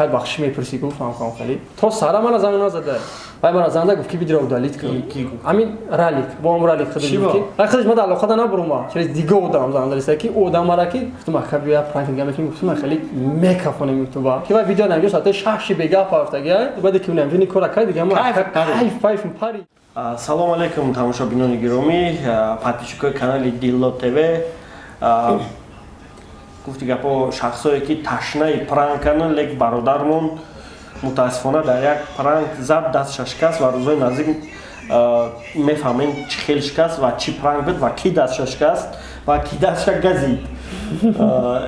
Хай, бахшиш мепурсӣ, гуфт, ҳам хеле то сара мана занг назада. Вай мана занг гуфт, ки видеоро удалить кун. Ҳамин ралик бо ҳам ралик худаш гуфт, ки вай худаш мада алоқа да набурума, через дига одам занг задаиста, ки одам мара ки гуфтум, ака, бия, пранк дига мекунем. Гуфтум, хеле мекафонем ютуба, ки вай видео намҷо соати 6 бега пафтаги, баъде ки намҷо ни кора кай дига ма кайф кайф пари. Салом алейкум, тамошобинони гиромӣ, подписчикои канали Дилло ТВ. Гуфти гапо, шахсое ки ташнаи пранканд, лек бародармон мутаассифона дар як пранк зад, дастша шикаст ва рӯзои наздик мефаҳмем, чӣ хел шикаст ва чӣ пранк буд ва кӣ дастша шикаст ва кӣ дастша газид.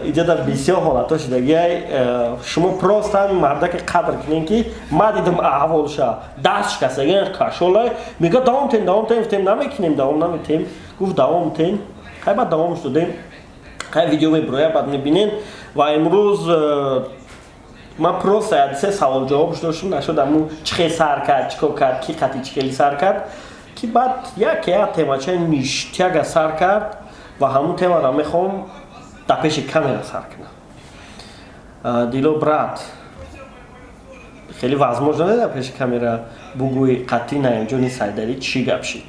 Иҷода бисёр ҳолатҳо шудагиай. Шумо просто ҳамин мардаке қадр кунем, ки ма дидам аҳволша, даст шикастаги кашолай, мега: «Давом тем, давом тем». Гуфтем: «Намекунем, давом наметем». Гуфт: «Давом тем». Хай, баъд давомш додем. Хай, видео мебироя, баъд мебинем. Ва имрӯз ман просто ядисе савол ҷавобш доштум, нашуд, аму чӣ хел сар кард, чӣ кор кард, ки қати чӣ хели сар кард, ки баъд яке як темачаи ништяга сар кард ва ҳамун темаро мехоҳам дар пеши камера сар кунам. Дило, брат, хеле возможно не дар пеши камера бугӯи, қатъи Наимҷони Сайдалӣ чӣ гап шид?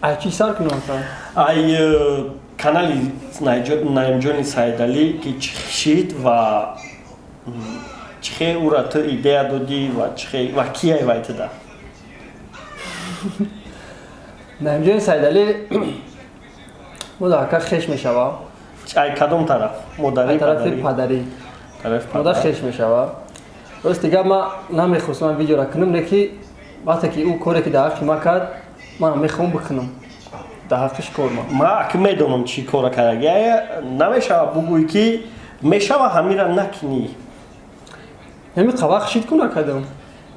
Ай чӣ сар кунам? Ай канали Наимҷони Сайдалӣ ки чӣ шид ва чӣ хел ӯра ту идея додӣ ва чӣ ва кияй вай туда? Наимҷони Сайдалӣ мода ака хеш мешава. Ай кадом тараф? Модарӣ? Тарафи падарӣ мода хеш мешава. Рост дигар, ман намехостам видеора кунам, леки вақте ки ӯ коре ки дар ҳаққи ман кард, ман мехоҳам бикунам дар ҳаққиш кор. Ман Ма аки медонам, чӣ кора кардаги. Намешава бугӯй, ки мешава ҳамира накунӣ? Ҳами қавақ шид ку, накардам.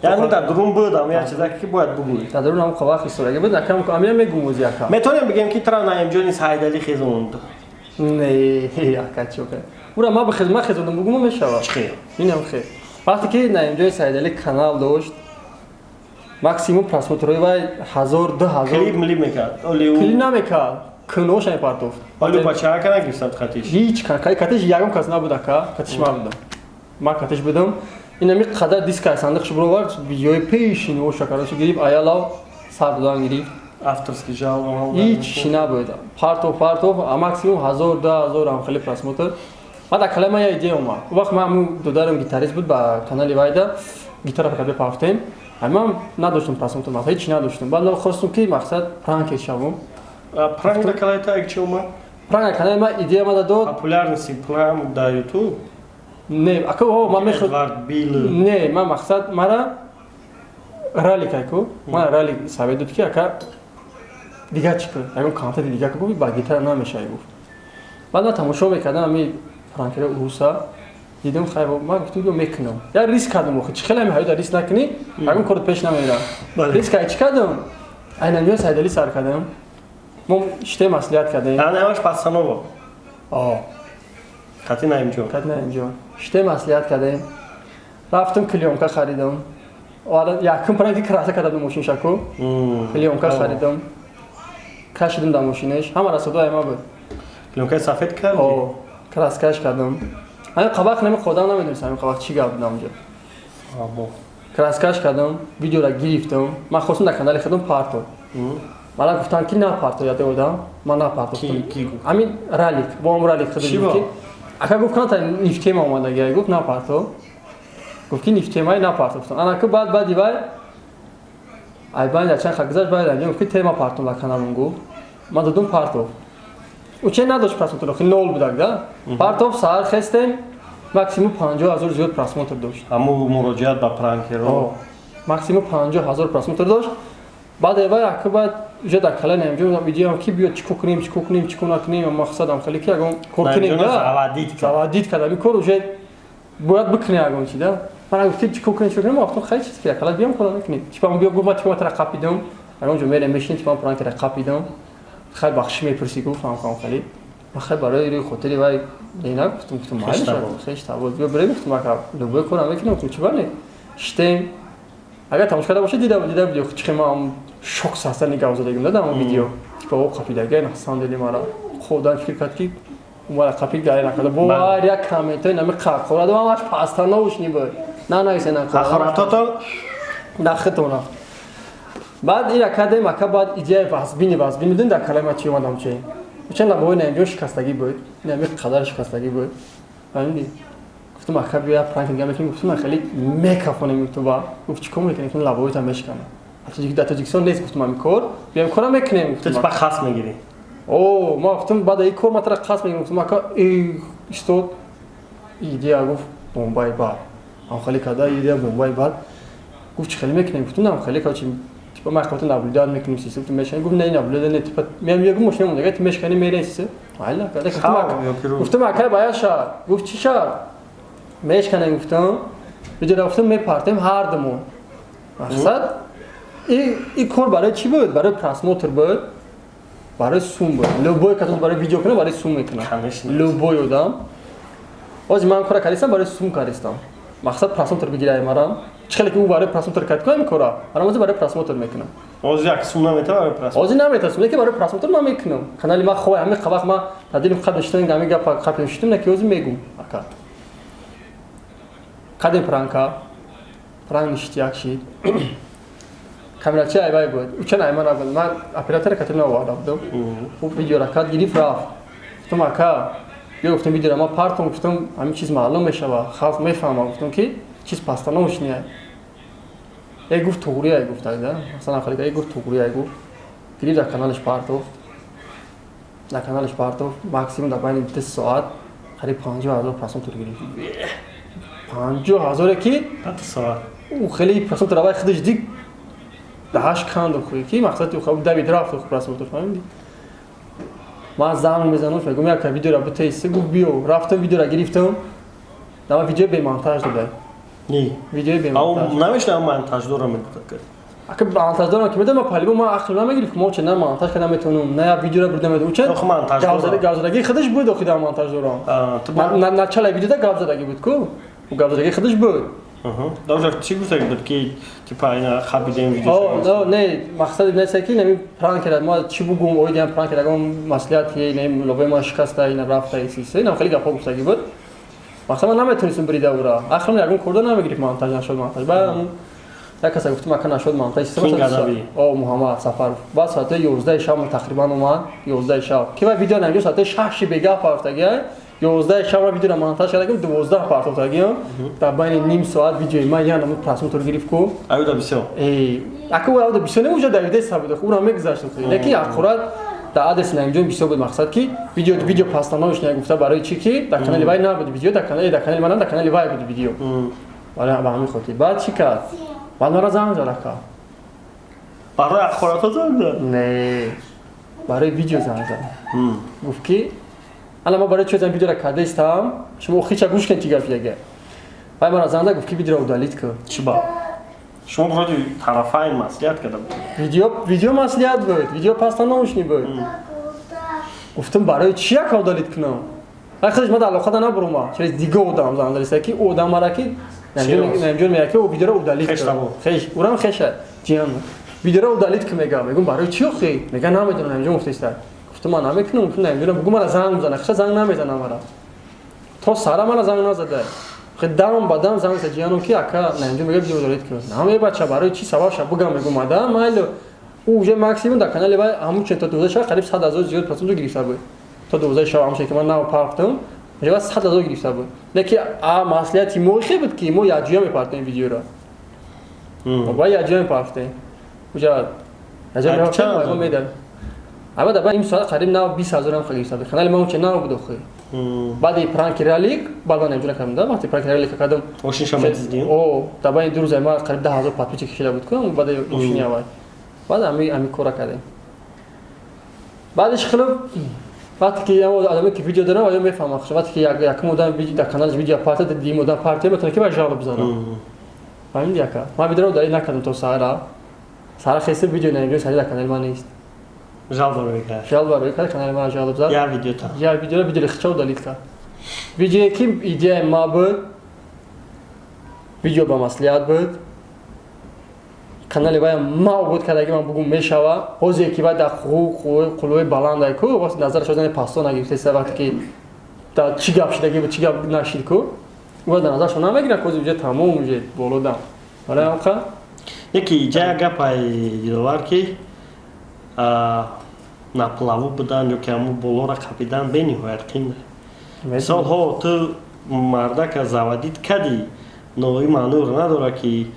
Яъне дар дурун буд ам як чизаке, ки бояд бугӯй? Дар дурун ҳам қавақ истораги буд, накам, амира мегум ози, ака. Метавонем бигем, ки тра Наимҷони Сайдалӣ хезонд? Не, ака, чӣ ура ма бихез, ма хезондам бугума мешава. Чӣ? Инам хел, вақте ки Наимҷони Сайдалӣ канал дошт, максимум просмотрҳои вай 1000, 2000. Клип млип мекард? Клип намекард, киноша мепартофт. Олю бачака нагирифтад қатиш? Ҳеҷ катиш ягон кас набуд, ака, катиш ман будам, ман катиш будам. Инами қадар диска сандиқш бировард, видеои пешиноша, короче, гирифт, аялав сар додан гирифт. Авторский жалоба? Ҳеҷ чи набуд, партов, партов, а максимум 1000, 2000 ам хеле просмотр. Баъд акалай ман я идея омад. У вақт ман ҳамун додарам гитарист буд, ба канали вайда гитара фақат бепафтем. Ман надоштам просмотр, ҳеҷ надоштам. Баъд ман хостум, ки мақсад пранке шавам. Пранк дар канали та чи омад? Пранк дар канали ман идея мада дод. Популярности пранк дар Ютуб? Не, ака, о, ман меход Эдвард Билл? Не, ман мақсад мара ралик айку, ман ралик совет дод, ки ака, дигар чӣ кун, ягон контенти дигар ку, ба гитара намешавӣ, гуфт. Баъд ман тамошо мекардам ами пранкери уруса, дидам, хай, ман гуфтам, биё, мекунам. Як риск кардам. Охи, чӣ хеле ами ҳаёта риск накунӣ, ягон корот пеш намерам. Риск ай чӣ кардам? Ай Наимҷони Сайдалӣ сар кардам. Мо шите маслиҳат кардем. Ҳамаш пасанова? О. Қати Наимҷон? Қати Наимҷон шите маслиҳат кардем, рафтам, клеёнка харидам. Якум пранки краска кардам мошиншаку, клеёнка харидам, кашидам дар мошинаш, ҳама расодо айма буд. Клеёнкаи сафед карди? Краскаш кардам. Ҳамин қабақ нами қодам, намедонистам ҳамин қабақ чӣ гап будам онҷо. Краскаш кардам, видеора гирифтам, ман хостам дар канали худам парто. Мана гуфтам, ки на парто, яде одам ман на партофтам. Ҳамин ралик бо ҳам ралик худаш ки ака гуфт, каната нифтема омадаги, гуфт, на парто, гуфт, ки нифтемаи на партофтам. Анаку баъд баъди вай айбан чанд ха гузашт, баъд анҷом гуфт, ки тема партом дар каналам, гуфт. Ман додум, партов. Уче надошт просмотр, охи нол будак да. Партов, саҳар хестем, максимум 50 000 зиёд просмотр дошт. Ҳамун муроҷиат ба пранкеро? Максимум 50 000 просмотр дошт. Баъд эва яку баъд уже дар калаи Наимҷон видеоам, ки биё, чӣ кор кунем, чӣ кор кунем, чӣ кор накунем, мақсадам хеле ки ягон кор кунем да, заводить кард. Ами кор уже бояд бикунем ягон чи да. Ман гуфтем, чӣ кор кунем, чӣ кунем, вақтон хеле чиз ки якала биём, кора накунем. Типа биё, гуфт, ман типа тара қапидам, ягон ҷо мерем, мешинем, типа пранкера қапидам, хай, бахшиш мепурсӣ, гуфт, ҳам хеле ман хай барои рӯи хотири вай не нагуфтум, гуфтум, майли, хеш табор, биё, бирем, гуфтум, ака, любой кора мекунем, гуфтум, чӣ бале штем. Агар тамошо карда бошед, дида буди, чихе ман шок састани гап задагим да дар он видео, типа о қапидага, на самом деле мара ходан фикр кард, ки Умара қапи гари накарда. Бо ҳар як комментои нами қаққора дам ҳамаш постановочный буд. На нависе на қаққоратото нахитон рафт. Баъд ира кардем ака, баъд идеяи вазбини будем дар калама чи омадам чи. Чанд лабои наимҷо шикастагӣ буд. Нами қадар шикастагӣ буд. Фаҳмидӣ? Гуфтам ака бия пранк дига мекунем, гуфтам хеле мекафонем ютуба. Гуфт чӣ кор мекунем? Гуфтам лабоитам мешиканам. Дар Тоҷикистон нест, гуфтам ҳамин кор. Биям кора мекунем, гуфтам. Ту типа хас мегирӣ? О, ма гуфтам баъд ин кор ма тара қасд мегирам, гуфтам ака истод идея, гуфт бомбаи бад. Ам хеле када идея бомбаи бад. Гуфт чӣ хеле мекунем? Гуфтам нам хеле короче типа ма қабата наблюдать мекунем сиси, гуфтам мешканем. Гуфт не, наблюдать не, типа меам ягу мошина монда, ти мешканем мерем сиси. Айла када гуфтам ака бая шар. Гуфт чӣ шар? Мешканем, гуфтам. Видео гуфтам мепартем ҳар думон. Мақсад и кор барои чӣ буд? Барои просмотр буд. Барои сум буд. Любой кас барои видео кунад, барои сум мекунад. Любой одам. Ҳозир ман кора кардистам, барои сум кардистам. Мақсад просмотр бигирай марам. Чӣ хеле ки ӯ барои просмотр кард кунам кора. Марам ҳозир барои просмотр мекунам. Ҳозир як сум намета барои просмотр. Ҳозир намета сум, лекин барои просмотр ман мекунам. Канали ман хой ҳамин вақт ман дар дилим қад доштам, ҳамин гап қабл доштам, на ки ҳозир мегум ака. Кадем пранка. Пранк ништяк шид. Камерачи айвай буд. Учан айман набуд. Ман оператора катим наоварда будам. Хуб видеора кад гирифт рафт. Гуфтам ака, биё гуфтам видеора ман партом, гуфтам ҳамин чиз маълум мешава, халқ мефаҳма, гуфтам ки чиз постановочный. Э гуфт туғри ай гуфт да. Масалан хали э гуфт туғри ай гуфт. Гирифт дар каналаш партофт. Дар каналаш партофт максимум дар байни 2 соат қариб 50,000 просмотр гирифт. 50,000 ки 2 соат. Ӯ хеле просмотр авай худаш дид. Даҳаш канду хуй ки мақсади хуб давид рафт хуб просмотр, фаҳмидӣ? Ман занг мезанам, мегӯям як видеоро битейси, гуфт биё, рафтам видеоро гирифтам. Дама видео бемонтаж дода. Не. Видеои бемонтаж. Ау намешна монтаж дорам мегуфт. Ака монтаж дорам ки медонам палибо ман ақл намегирифт, мо че на монтаж карда метавонам, на як видеоро бурда метавонам. Ча? Ох монтаж дорам. Гавзадагӣ худаш буд охи дар монтаж дорам. На начала видеода гавзадагӣ буд ку? У гавзадагӣ худаш буд. Даже чӣ гуфта буд ки типа ина хабидем видео? О, не, мақсад нест ки нами пранк кард. Мо чӣ бугум, оидам пранк кард, ягон маслиҳат ки нами лобаи ма шикаста, ина рафта, исисе, инам хеле гапҳо гуфтагӣ буд. Мақсад ман наметонистам брида ура. Ахирам ягон корда намегирифт монтаж нашуд монтаж. Баъд як каса гуфтам ака нашуд монтаж. О, Муҳаммад Сафаров. Баъд соати 11 шаб тақрибан омад, 11 шаб. Ки ва видео намегирифт, соати 6 бегаҳ партофтагӣ. 11 шаб видеоро монтаж кардагим, 12 партофтагим. Дар байни ним соат видеои ман як намуд просмотр гирифт ку. Аюда бисёр. Ака ӯ аюда бисёр не, уже давида сабуда, ӯро мегузашт. Лекин аккурат дар адрес наимҷон бисёр буд мақсад ки видео постановочный гуфта барои чӣ ки дар канали вай набуд видео, дар канали ман, дар канали вай буд видео. Барои ба ҳамин хотир. Баъд чӣ кард? Баъд маро занг зад ака. Барои ахборото занг зад? Не. Барои видео занг зад. Гуфт ки ана ман барои чӣ зан видеоро карда истам, шумо хича гӯш кунед чӣ гап яга. Вай маро занг зад, гуфт ки видеоро удалить кун. Чӣ ба? Шумо вроде тарафайн маслиҳат карда буд. Видео маслиҳат буд, видео постановочный буд. Гуфтам барои чӣ яка удалить кунам? Вай худаш ман дар алоқада набурума. Через дига одам занг зад, ки одам мара ки наимҷон мега ки видеоро удалить кун. Хеш, урам хеша. Ҷиям. Видеоро удалить кун мега. Мегӯм барои чӣ охи? Мега намедонам, наимҷон гуфтааст. Гуфтам ман намекунам, гуфтам наимҷон бугу мара занг мезана, хеша занг намезана мара. То сара мара занг назада. Хе дам ба дам занг зад ҷиянам ки ака наимҷон мега видео удалить кун. Наме бача барои чӣ сабаб ша бугам мегӯм мада майло. Ӯ уже максимум дар канали вай ҳамун чен то 12 шаб қариб 100,000 зиёд просмотр гирифта буд. То 12 шаб ҳамун ки ман нав партам, уже 100,000 гирифта буд. Лекин а маслиҳати мо хе буд ки мо якҷоя мепартем видеоро. Мо бояд якҷоя мепартем. Уже якҷоя мепартем, медам. Ама дар байни соат қариб нав 20,000 ҳам гирифта буд. Канали ман унча нав буд охи. Баъди пранки ралик, баъд ман наимҷо накардам, да, вақти пранки ралик кардам. Мошин шама дидем? О, дар байни ду рӯза ман қариб 10,000 подписчик кишида буд ку, баъди мошини аввал. Баъд ами кора кардем. Баъдиш хеле вақте ки одаме ки видео дорам, оё мефаҳмам, вақте ки якум одам дар каналаш видео партия, дидим одам партия метавонад ки ба жалоб бизанам. Фаҳмидӣ яка? Ман видеоро удалить накардам то саҳара. Саҳара хеста видео наимҷо сари дар канали ман нест. Жалоб барои кард. Жалоб барои кард, канали ман жалоб зад. Я видео та. Я видеоро видеоро хича удалить кард. Видеое ки идеяи ма буд, видео ба маслиҳат буд. Канали вай ма обод кардаги ман бугум мешава. Ҳозир ки вай дар ҳуқуқ қуллаи баландай ку, вақте назараш озани пасто нагирифтеса, вақте ки Да чӣ гап шидаги буд, чӣ гап нашид ку? Ва дар назаршон намегирад, кози уже тамом, уже боло дам. Барои ҳамқа Яки иҷа гапай, Диловар, ки на плаву будан ё ки ҳамун болоро қапидан бениҳоят қин. Мисол, ҳо, ту мардака заводить кардӣ, но ин маъноро надорад, ки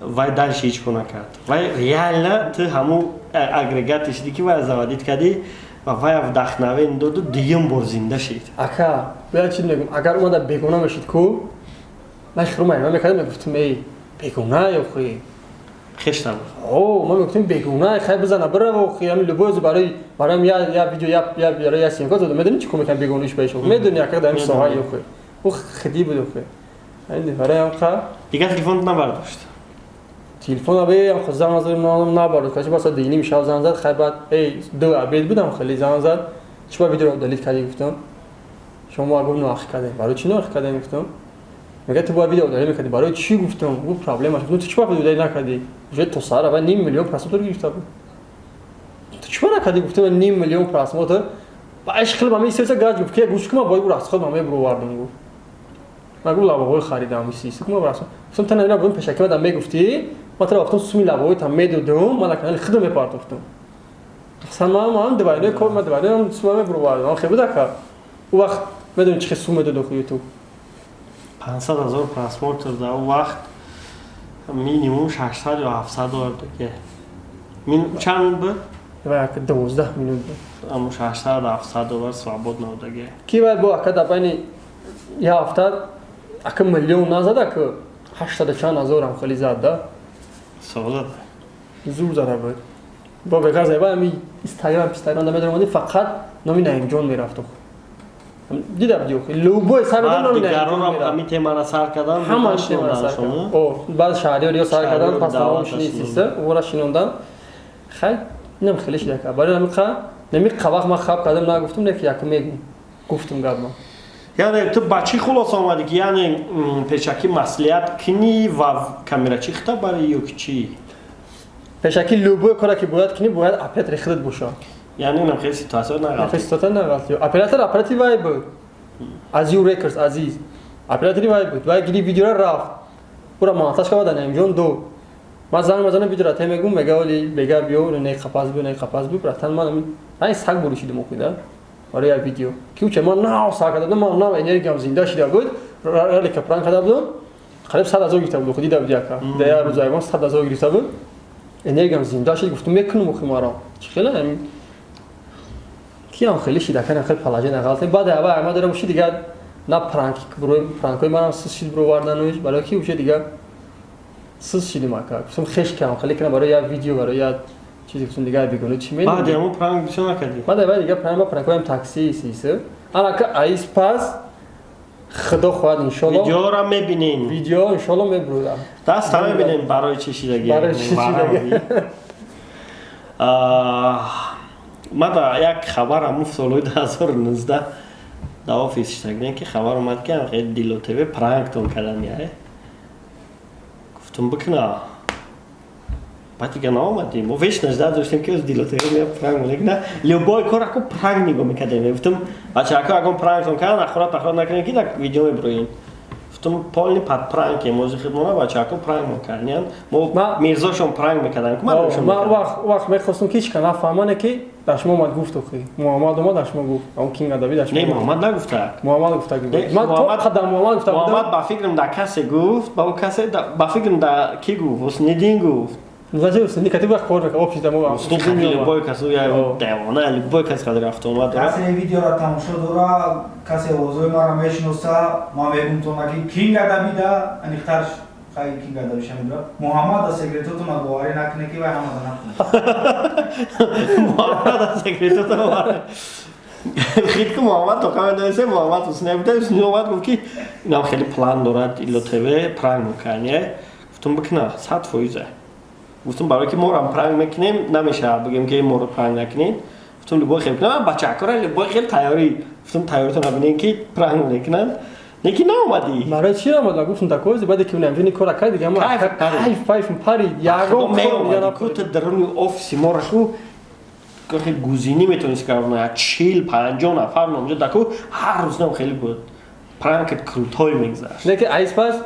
вай дальше ҳеҷ кор накард. Вай реально ту ҳамун агрегати шидӣ, ки вай заводить кардӣ ва вай вдохновение доду, дуюм бор зинда шид. Ака, бояд чӣ мегум, агар омада бегона мешид ку, ман хиру майма мекардам, мегуфтам: эй, бегона ё хи. Хештам. О, ман мегуфтам: бегона, хай, бизана бирава, охи, ҳамин любой барои бароям я видео, я барои я съёмка дода, медонӣ чӣ кор мекунам, бегонаиш баиш, медонӣ, ака, дар ҳамин соҳа, охи, ӯ хидӣ буд, охи, барои ҳамқа. Дигар телефон набардошт? Телефон абе ам занг зад, набардошт, качи баса диним шав занг зад. Хай, баъд эй ду обед будам, хеле занг зад: чӣ ба видеоро удалить кардӣ? Гуфтам: шумо гуфт, ноахӣ кардем. Барои чӣ ноахӣ кардем? Гуфтам. Мега: ту бояд видео удалить мекардӣ. Барои чӣ? Гуфтам. Гуфт: проблема. Гуфтам: ту чӣ ба видео удалить накардӣ? Уже то саҳар аввал ним миллион просмотр гирифта буд. Ту чӣ ба накардӣ? Гуфтам, ним миллион просмотр. Баъш хеле ба ман истеса гаҷ, гуфт ки гӯш кун, ман бояд расход ман мебуровардам. Гуфт: ман гуфт лабоҳои харидам, истиси кун, ман расход. Гуфтам: та намира будем, пешаки мадам мегуфтӣ, ман тара вақтон суми лабоҳои медодум, ман дар канали худам мепартофтам. Асан ман двойной кор, ман двойной сума мебуровардам. Хе буда ка ӯ вақт, медонӣ чӣ хел сум медод охи ютуб. 500 ҳазор просмотр дар он вақт минимум 600 ё 700 доллар буд. Чанд минут буд? 12 минут буд. Амо 600 700 доллар свободно будаге. Ки вай бо ака дар байни як ҳафта ака миллион назад, ака, ҳаштаду чанд ҳазорам хеле зад да. Созад. Зур зада буд. Бо бегар зайба ами инстаграм пистаграм да медаромадӣ, фақат номи Наимҷон мерафт. Дида будӣ, охи, любой сар номи Наимҷон. Ҳамин темаро сар кардан. Ҳама темаро сар кардан. О, баъд шаҳриёр ё сар кардан, пас тамом шинисиста ора шинондан. Хай, инам хеле шида кард. Барои ҳамин қа нами вақт ман хаб кардам, нагуфтам, не ки якум мегум, гуфтум гап ман. Яъне ту ба чӣ хулоса омадӣ, ки яъне пешакӣ маслиҳат кунӣ ва камерачи хита барӣ ё ки чӣ? Пешакӣ любой коре ки бояд кунӣ, бояд оператори худат бошад. Яъне инам хеле ситуация нағалти? Ситуация нағалти. Оператор, оператори вай буд, Азиу Рекордс, Азиз, оператори вай буд. Вай гири видеора рафт, ура монтаж карда Наимҷон ду. Ман занг мезанам, видеора те мегум, мега: оли бега биё, не қапас биё, не қапас биё, братан. Ман ай саг буришидим охида барои як видео, ки уча ман нав сар карда будам, ман нав энергиям зинда шида буд. Ралика пранк карда будам, қариб 100 000 гирифта буд, дида буд, яка дар як рӯз айвон 100 000 гирифта буд. Энергиям зинда шид, гуфтум: мекунам охи, марам чӣ хеле киам хеле шида кардам, хеле положение ғалате. Баъд ава ама дорам ши, дигар на пранки, пранкои манам сис шид бировардануш, барои ки уже дигар сис шидим, ака. Гуфтам: хеш кам хеле кунам барои як видео, барои як чизе. Гуфтам: дигар бегона чӣ медонӣ? Баъди ҳамон пранк бисёр накардӣ? Баъд ава дигар пранк, пранкоям такси сисы анака аис пас, худо хоҳад, иншолло. Видеоро мебинем. Видео иншолло мебурам. Даста мебинем, барои чӣ шидаги. Барои чӣ шидаги. Ма да як хабар, ҳамун солҳои 2019 дар офис шидагидем, ки хабар омад, ки хеле Дило ТВ пранктон кардан. Я гуфтум: бикна. Баъд дига наомадем. Мо вечно ждать доштем, ки Дило ТВ мея пранк мекна. Любой кор ако пранк нигоҳ мекардем. Гуфтум: бачаҳако, агон пранктон кардан, ахурат ахурат накунем, ки дар видео мебуроем. Гуфтум: полный под пранке мози хидмона, бачаҳако пранк мекардем. Мо Мирзошон пранк мекардем. Ман вақт мехостум, ки ҳеч ка нафаҳмане, ки дар шумо омад гуфт, охи Муҳаммад омад, дар шумо гуфт, он кинг адаби дар шумо. Не, Муҳаммад нагуфта. Муҳаммад гуфта. Ман то қадам Муҳаммад гуфта. Муҳаммад ба фикрам дар касе гуфт, ба касе, ба фикрам дар ки гуфт? Ҳусниддин гуфт. Зачем Ҳусниддин кати вақт кор мекард, общий тамо. Ҳусниддин любой кас, я девона, любой кас қадр рафт омад. Касе видеоро тамошо дора, касе овозои маро мешиноса, ман мегум тона, ки кинг адабида аниқтар, хай, кинг адабиша медора. Муҳаммад да секретотона боварӣ накуне, ки вай ҳамада накуне. Муҳаммад да секретотона боварӣ хит ку. Муҳаммад тоқа медонисе, Муҳаммад Ҳусни буда. Ҳусни омад, гуфт, ки инам хеле план дорад, Ило ТВ пранк мекард. Гуфтум: бикна, 100%. Гуфтум: барои ки морам пранк мекунем, намешавад бигем, ки моро пранк накунем. Гуфтум: любой хел кунам, бачакора любой хел тайёрӣ. Гуфтум: тайёритон бинем, ки пранк мекунанд. Неки наомадӣ. Барои чӣ наомадам? Гуфтум: такози баъде ки намҷони кора кард, дига ман кайф пайф парид, ягон меомадӣ ку, ту даруни офиси мора ку. Хеле гузинӣ метавонист кард, 40-50 нафар номҷо даку, ҳар рӯз нам хеле буд, пранкет крутой мегузашт. Не ки айс пас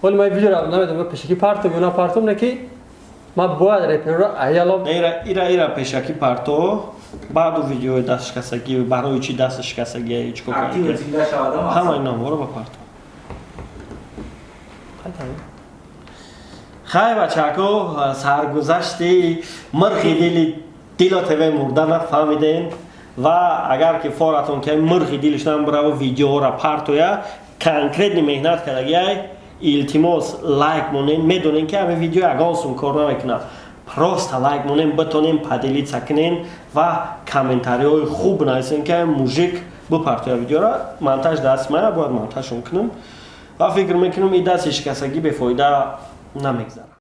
вале ман видеоро намедонам, пешакӣ партом ё напартом, не ки ман бояд реперро аялом. Ира пешакӣ парто, баъду видеои дастшикастагӣ, барои чӣ дастшикастагӣ, чӣ кор Актив зинда шавада. Ҳамаи номҳоро ба парто. Хай, бачако, саргузашти мирхи дили Дило ТВ мурда нафаҳмидем. Ва агар ки форатон ки мирхи дилиш намбараво, видеоҳоро партоя, конкретный меҳнат кардагиай, илтимос, лайк монем. Медонем, ки ҳамин видео ягон сум кор намекунад, просто лайк монем, битонем поделиться кунем ва комментариҳои хуб нависем, ки мужик бипартоя видеоро. Монтаж даст мая, бояд монтажшон кунам ва фикр мекунам, и дасти шикастагӣ бефоида намегзарад.